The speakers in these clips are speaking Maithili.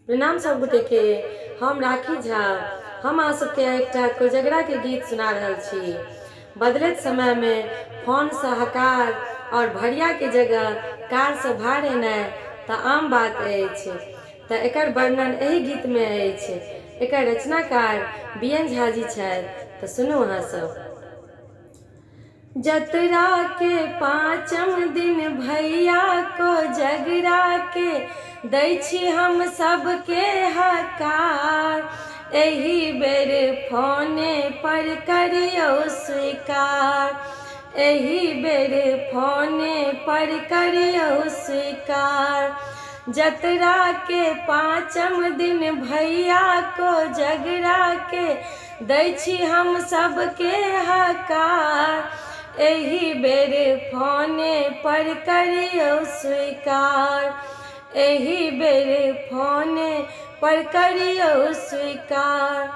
प्रणाम सब गोटे के। हम राखी झा, हम अहाँ सबके एकटा कोजगरा के गीत सुना रहल छी। बदलैत समय मे फोन सँ हकार और भरिया के जगह कार सँ भार एनाइ तऽ आम बात अछि, तऽ एकर वर्णन एहि गीत मे अछि। एकर रचनाकार बी एन झा जी छथि, तऽ सुनू अहाँ सब। जतरा के पाँचम दिन भैया को जगरा के दै छी हम सबके हकार। एहि बेर फोने पर करियौ स्वीकार। एहि बेर फोने पर करियौ स्वीकार। जतरा के पाँचम दिन भैया को जगरा के दै छी हम सबके हकार। एहि बेर फोने पर करियौ स्वीकार। एहि बेर फोने पर करियौ स्वीकार।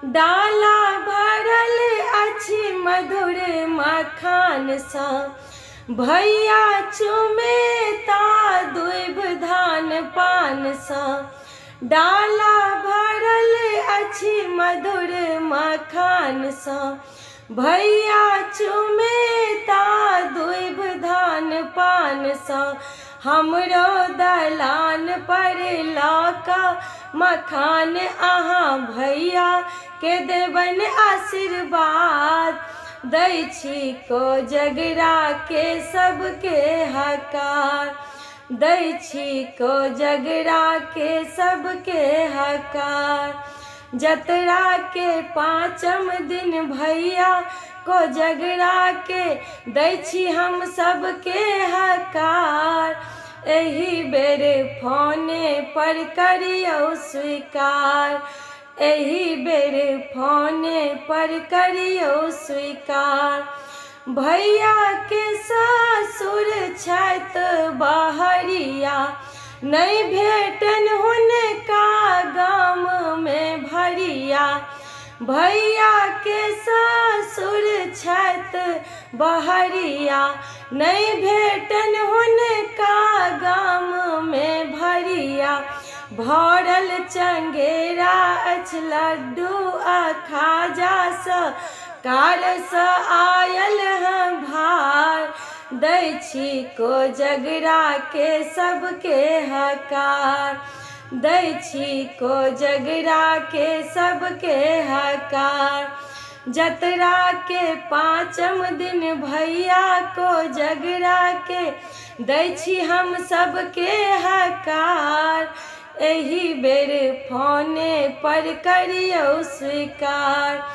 डाला भरल अछि मधुर मखान सँ, भैया चुमेता दुइभ धान पान सँ। डाला भरल अछि मधुर मखान सँ, भैया चुमेता दुइभ धान पान सँ। हमरो दलान पर लऽ कऽ मखान अहाँ भैया के देबनि आशीर्वाद। दै छी कोजगरा के सबके हकार। दै छी कोजगरा के सबके हकार। जतरा के पाँचम दिन भैया कोजगरा के दै छी हम सबके हकार। एहि बेर फोने पर करियौ स्वीकार। एहि बेर फोने पर करियौ स्वीकार। भैया के सासुर छथि बहरिया, नहि भेटन हुनका गाम मे भरिया। भैया के सासुर छथि बहरिया, नहि भेटन हुनका गाम मे भरिया। भरल चंगेरा अछि लड्डू आ खाजा सँ, कार सँ आयल हँ भार। दै छी कोजगरा के सबके हकार। दै छी कोजगरा के सबके हकार। जतरा के पाँचम दिन भैया कोजगरा के दै छी हम सबके हकार। एहि बेर फोने पर करियौ स्वीकार।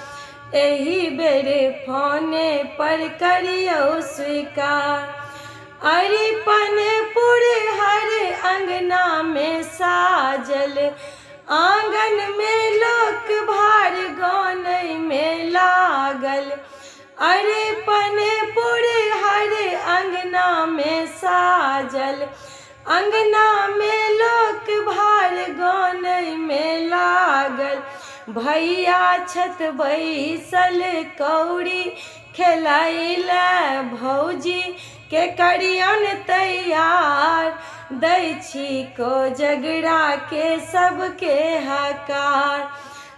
एहि बेर फोने पर करियौ स्वीकार। अरिपन पुरहर अंगना मे साजल, आंगन मे लोक भार गनै मे लागल। अरिपन पुरहर अंगना मे साजल, अंगना मे लोक भार गनै मे लागल। भैया छत बैसल कौड़ी खेलाइले, भौजी के करियन तैयार। दै छी कोजगरा के सबके हकार।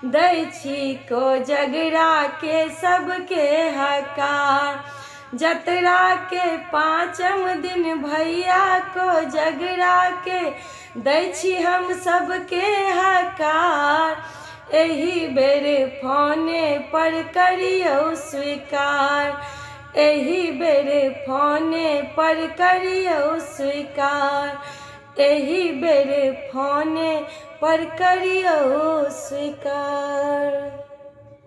दै छी कोजगरा के सबके हकार। जतरा के पाँचम दिन भैया कोजगरा के दै छी हम सबके हकार। एहि बेर फोने पर करियौ स्वीकार। एहि बेर फोने पर करियौ स्वीकार। एहि बेर फोने पर करियौ स्वीकार।